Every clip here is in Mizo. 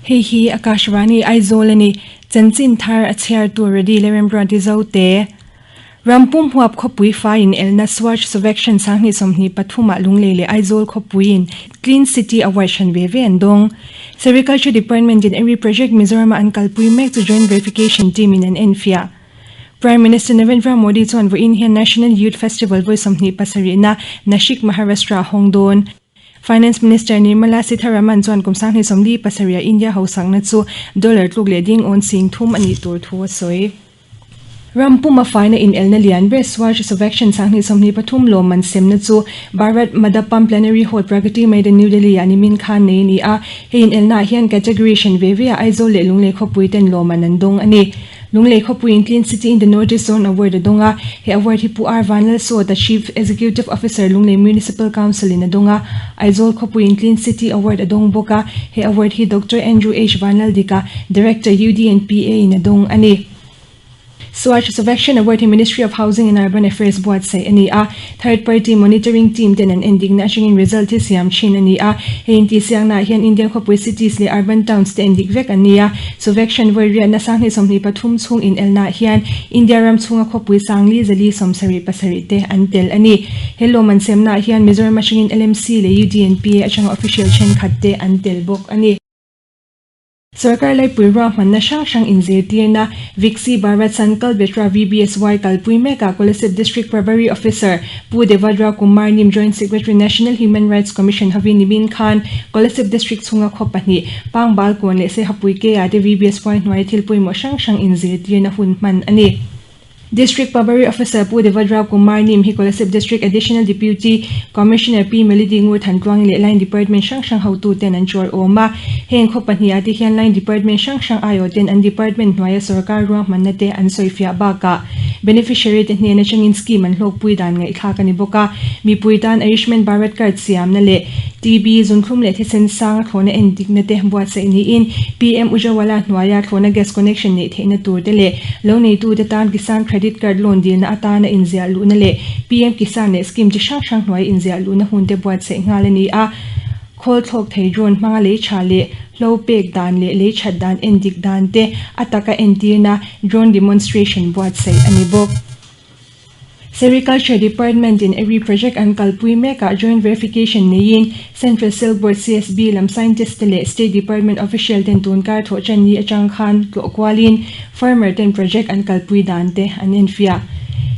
Hei hi Akashvani Aizawl a ni. Chanchin thar a chhiartu Ready leh Remruati Zote. Rampum huap khawpui faiin elna Swachh Survekshan Sanghnih 23 ah Lunglei leh Aizawl khawpuiin Clean City Award hran ve ve an dawng. Sericulture Department in Eri Project Mizoram-a an kalpui mek chu Joint Verification Team in an enfiah. Prime Minister Narendra Modi chuan vawiin hian National Youth Festival vawi 27 na Nashik, Maharashtra a hawng dawn. Finance Minister Nirmala Sitharaman chuan kum 2047 ah India hausakna chu dollar tluk leh ding awn 3000 a nih tur thu a sawi. Ram puma faina inelna lian ber Swachh Survekshan 2023 lawmman semna chu Bharat Mandapam Plenary Hall Pragati Maidan New Delhi ah nimin khan nei a ni a. Hei inelnaah hian category hran ve ve ah Aizawl leh Lunglei khawpui ten lawmman an dawng a ni. Lunglei khawpuiin Clean City in the North East Zone Award a dawng a, he award hi Pu R Vanlalsawta Chief Executive Officer Lunglei Municipal Council in a dawng a. Aizawl khawpuiin Clean City Award a dawng bawk a, he award hi Doctor Andrew H Vanlaldika, Director UDNPA in a dawng a ni. Swachh Survekshan Award hi Ministry of Housing and Urban Affairs buatsaih a ni a, Third Party Monitoring Team ten an endikna atangin result hi siam thin a ni a. Hei intihsiaknaah hian Indian khawpui cities leh urban towns te endik vek an ni a. Survekshan vawi riatna 2023 chhung inelnaah hian India ram chhunga khawpui 4,077 te an tel a ni. He lawm an semnaah hian Mizoram atangin LMC leh UDNPA atanga official thenkhat te an tel bawk a ni. Sorkar laipui ruahmanna hrang hrang inzirtirna Viksi Bharat Sankalp Yatra, VBSY, kalpui mekah Kolasib District Prabhari Officer Pu Devadra Kumar Nim Joint Secretary National Human Rights Commission hovin nimin khan Kolasib District chhunga khaw pahnih Pangbal Kawn leh Sehapui Kea te VBSY hnuaia thil pawimawh hrang hrang inzirtirna hun hman a ni. District Prabhari Officer Pu Devadra Kumar Nim hi Kolasib District Additional Deputy Commissioner Pi Melody Ngur Thantluangi leh Line Department hrang hrang hotuten an chawl awm a. Heng khaw pahnih ah te hian Line Department hrang hrang aiawh ten an department hnuaia sorkar ruahmanna te an sawifiah bakah beneficiary te hnen atangin scheme an hlawkpui dan ngaihthlak a ni bawk a. Mipui tan Ayushman Bharat Card siamna leh TB, zunthlum leh thisen sang a thlawhna endikna te buatsaih niin PM Ujjwala hnuaia thlawhna gas connection neih theihna tur te leh lo neitute tan Kisan Credit Card loan dilna atana inziah luhna leh PM Kisan leh scheme chi hrang hrang hnuaia inziah luhna hun te buatsaih nghal a ni a. Khawl thlawk thei drone hmanga lei tha leh hlo pek dan leh lei that dan endik dan te a taka entirna drone demonstration buatsaih a ni bawk. Sericulture Department in Eri Project an kalpui mekah joint verification neiin Central Silk Board, CSB, lam scientist te leh State Department official ten tunkar thawh tan ni atang khan tlawh kualin farmer ten project an kalpui dan te an enfiah.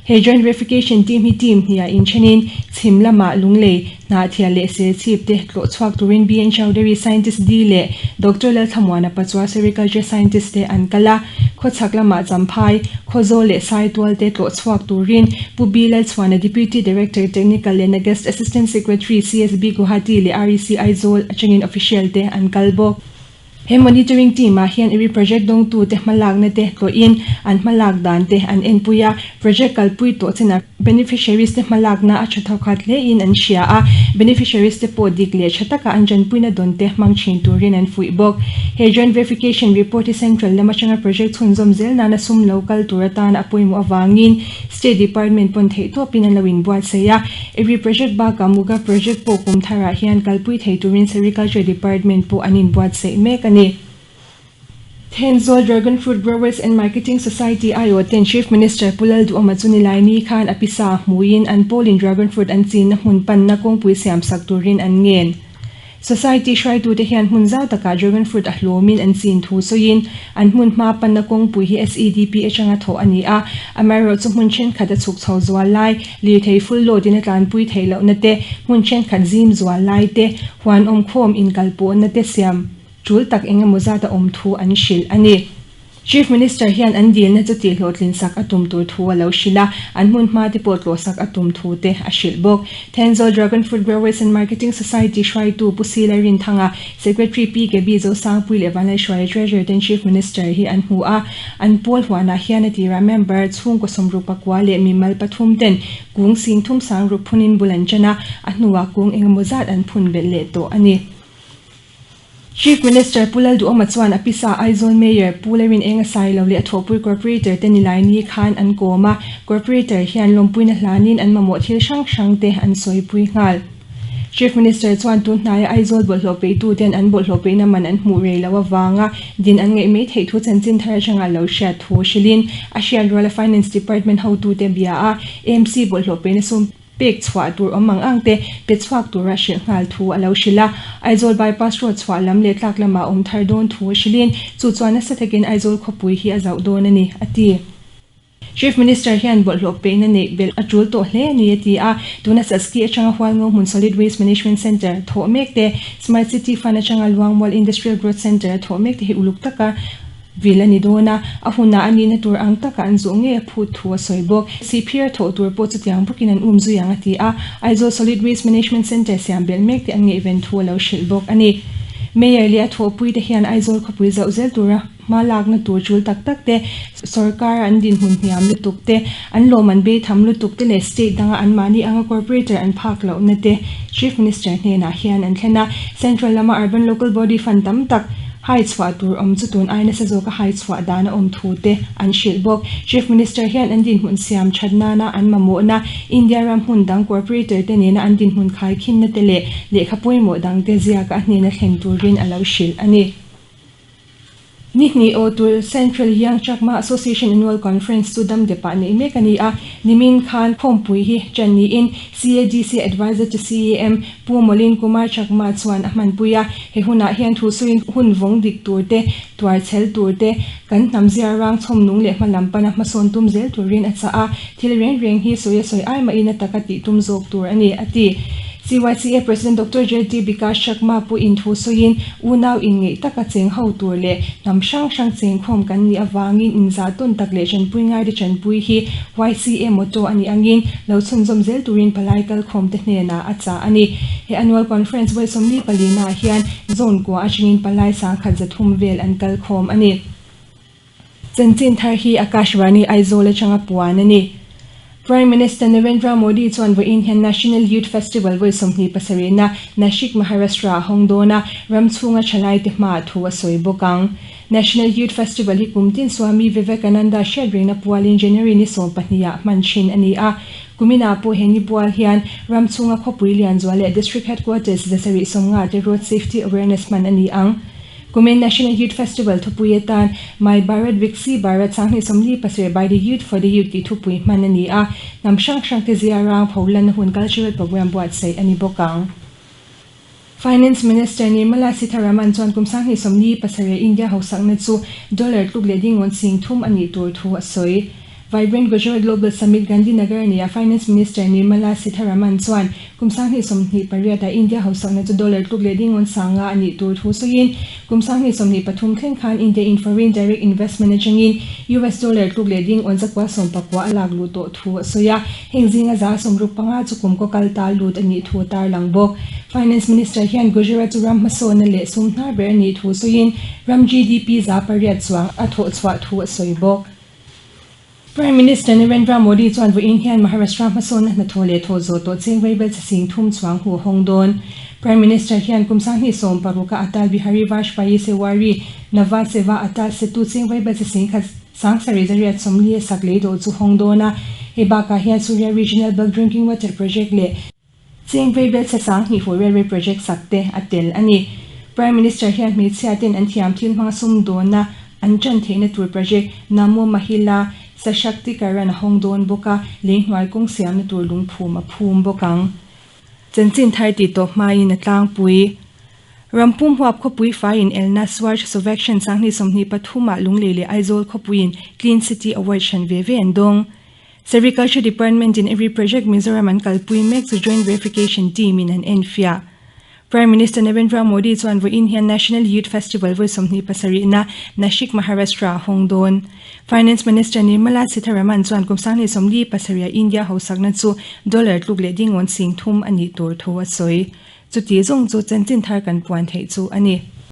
He joint verification team hi team hniah inthenin chhim lamah Lunglei, Hnahthial leh Serchhip te tlawh chhuak turin BN Chowdhury Scientist D leh Doctor Lalthlamuana Pachuau Sericulture Scientist te an kal a, khawchhak lamah Champhai, Khawzawl leh Saitual te tlawh chhuak turin Pu B Lalchhuana Deputy Director Technical leh Naguest Assistant Secretary CSB Guwahati leh REC Aizawl atangin official te an kal bawk. He monitoring team ah hian iri project dawngtute hmalakna te tlawhin an hmalak dan te an enpui a, project kalpui tawh chinah beneficiaries te hmalakna a tha thawkhat hlein an hria a, beneficiaries te pawh dik leh tha taka an tanpuina dawn te hmang thin turin an fuih bawk. He joint verification report hi central lam atanga project chhunzawm zel nana sum lo kal tur atana a pawimawh avangin State Department pawn theihtawpin an lo inbuatsaih a, Eri Project bakah Muga Project pawh kum tharah hian kalpui thei turin Sericulture Department pawh an inbuatsaih mek a ni. Thenzawl Dragon Fruit Growers and Marketing Society aiawh ten Chief Minister Pu Lalduhawma chu Nilaini khan a pisa hmuiin an pawlin dragon fruit an chinna hmun panna kawngpui siamsak turin an ngen. Society hruaitute hian hmun zau takah dragon fruit a hlawmin an chin thu sawiin, an hmun hma panna kawngpui hi SEDP atanga thawh a ni a, amaherawhchu hmun thenkhat a chhuk chho zual lai, lirthei full load in a tlanpui theih lohna te, hmun thenkhat zim zual lai te, huan awmkhawm inkalpawhna te siam tul tak eng emaw zat a awm thu an hrilh a ni. Chief Minister hian an dilna chu tihhlawhtlin sak a tum tur thu a lo hrilh a, an hmun hma te pawh tlawh sak a tum thu te a hrilh bawk. Thenzawl Dragon Fruit Growers and Marketing Society hruaitu Pu Sila Rinthanga, Secretary Pi Gaby Zosangpui leh Vanlalhruaia Treasurer ten Chief Minister hi an hmu a, an pawl huanah hian a tirah member chhungkaw sawmruk pakua leh mimal pathum ten kung singthum sangruk phunin bul an ṭan a, a hnuah kung engemaw zat an phun belh leh tawh a ni. Chief Minister Pu Lalduhawma chuan a pisa Aizawl Mayor Pu Lerin Enga Sailo leh a thawhpui Corporator te Nilaini khan an kawm a, Corporator hian lawmpuina hlanin an mamawh thil hrang hrang te an sawipui nghal. Chief Minister chuan tun hnaia Aizawl bawlhhlawh peihtu ten an bawlhhlawh peihna man an hmuh rei loh avanga din an ngaih mai theih thu chanchin thar atanga lo hriat thu hrilhin a hriat ruala Finance Department hotute bia a AMC bawlhhlawh peihna sum pek chhuah tur awm ang ang te pe chhuak tura hrilh nghal thu a lo hrilh a. Aizawl Bypass Road chhuah lam leh tlak lamah awm thar dawn thu a hrilhin chu chuan nasa takin Aizawl khawpui hi a zauh dawn a ni, a ti. Chief Minister hian bawlhhlawh peihna neih belh a tul tawh hle a ni, a ti a. Tuna Saski atanga Hualngo hmun Solid Waste Management Centre thawh mek te, Smart City Fund atanga Luangmual Industrial Growth Centre a thawh mek te hi uluk taka vil a ni dawn a, a hunah a nihna tur ang taka an zawh ngei a phut thu a sawi bawk. Sihphir thawh tur pawh chutiang bawkin an um zui ang a ti a, Aizawl Solid Waste Management Centre siam belh mek te an ngaihven thu a lo hrilh bawk a ni. Mayor leh a thawhpui te hian Aizawl khawpui zauh zel tura Hma lakna tur tul tak tak te, sorkar an dinhmun hniam lutuk te, an lawm an bei tham lutuk te leh state danga anmahni anga corporator an phak lohna te Chief Minister hnenah hian an thlen a. Central lama Urban Local Body fund tam tak hai chhuah tur awm chu tun ai nasa zawka hai chhuah dan a awm thu te an hrilh bawk. Chief Minister hian an dinhmun siam that nana an mamawhna India ram hmun dang corporator te nena an dinhmun khaikhinna te leh lehkha pawimawh dangte ziaka a hnena thlen turin a lo hrilh a ni. Ni hnih aw tur Central Young Chakma Association Annual Conference chu dam depah neih mek a ni a, nimin khan khawmpui hi ṭan niin CADC Advisor to CEM Pu Molin Kumar Chakma chuan a hmanpui a. He hunah hian thusawiin hun vawng dik tur te, tuar chhel tur te, kan hnam zia rang chhawm nung leh hma lam pana hmasawn tum zel turin a chah a, thil reng reng hi sawi a sawi ai mahin a taka tih tum zawk tur a ni, a ti. CYCA President Doctor JT Bikash Chakma pawhin thu sawiin, Unau inngeih taka cheng ho tur leh hnam hrang hrang chengkhawm kan nih avangin inzah tawn tak leh chanpui ngaite chanpui hi YCA motto a nih angin lo chhunzawm zel turin palai kalkhawmte hnenah a chah a ni. He Annual Conference vawi 44 ah hian Zone kua atangin palai 1300 vel an kalkhawm a ni. Chanchin thar hi Akashvani Aizawl atanga puan a ni. Prime Minister Narendra Modi chuan vawiin hian National Youth Festival vawi 27 na Nashik, Maharashtra a hawng dawn a, ram chhunga thalaite hmaah thu a sawi bawk ang. National Youth Festival hi kum tin Swami Vivekananda hriatrengna pualin January ni 12 ah hman thin a ni a. Kuminah pawh he ni pual hian ram chhunga khawpui lianzual leh District Headquarters 750 te Road Safety Awareness hman a ni ang. Kumin National Youth Festival thupui atan My Bharat Viksi Bharat 2047 by the Youth for the Youth tih thupui hman a ni a, hnam hrang hrang te zia rang pho lanna hun cultural programme buatsaih a ni bawk ang. Finance Minister Nirmala Sitharaman chuan kum 2047 India hausakna chu dollar tluk leh dingawn sing thum a nih tur thu a sawi. Vibrant Gujarat Global Summit Gandhinagar nia Finance Minister Nirmala Sitharaman chuan kum 2028 ah India hausakna chu dollar tluk leh dingawn sanga a nih tur thu sawiin kum 2023 thleng khan India in foreign direct investment atangin US dollar tluk leh dingawn 99 a lak luh tawh thu a sawi a, heng zinga 65 chu kum kaw kal ta lut a nih thu a tarlang bawk. Finance Minister hian Gujarat chu ram hmasawnna leh sum hnar ber a nih thu sawiin ram GDP 8% chuang a thawh chhuah thu a sawi bawk. Prime Minister Narendra Modi chuan vawiin hian Maharashtra hmasawnna hnathawh leh thawh zawh tawh cheng vaibel chhe sing thum chuang hu a hawng dawn. Prime Minister hian kum 2016 a Atal Bihari Vajpayee Sewari Nava Seva Atal Setu cheng vaibel chhe sing khat 7840 a sak lei dawh chu hawng dawn a. Hei bakah hian Surya Regional Bulk Drinking Water Project leh Cheng vaibel chhe 2000 hu Railway Project sak te a tel a ni. Prime Minister hian hmeichhia ten an thiam thil hmanga sumdawnna an tan theihna tur project Namo Mahila Sashaktikaran a hawng dawn bawk a, lei hnuai kawng siamna tur lungphum a phum bawk ang. Chanchin thar tih tawp hmain a tlangpui. Rampum huap khawpui faiin elna Swachh Survekshan 2023 ah Lunglei leh Aizawl khawpuiin Clean City Award hran ve ve an dawng. Sericulture Department in every project Mizoram an kalpui mek chu Joint Verification Team in an enfiah. Prime Minister Narendra Modi chuan vawiin hian National Youth Festival vawi 27 na Nashik, Maharashtra a hawng dawn. Finance Minister Nirmala Sitharaman chuan kum 2047 a India hausakna chu dollar tluk leh dingawn sing thum a nih tur thu a sawi. Chuti zawng chu chanchin thar kan puan theih chu a ni.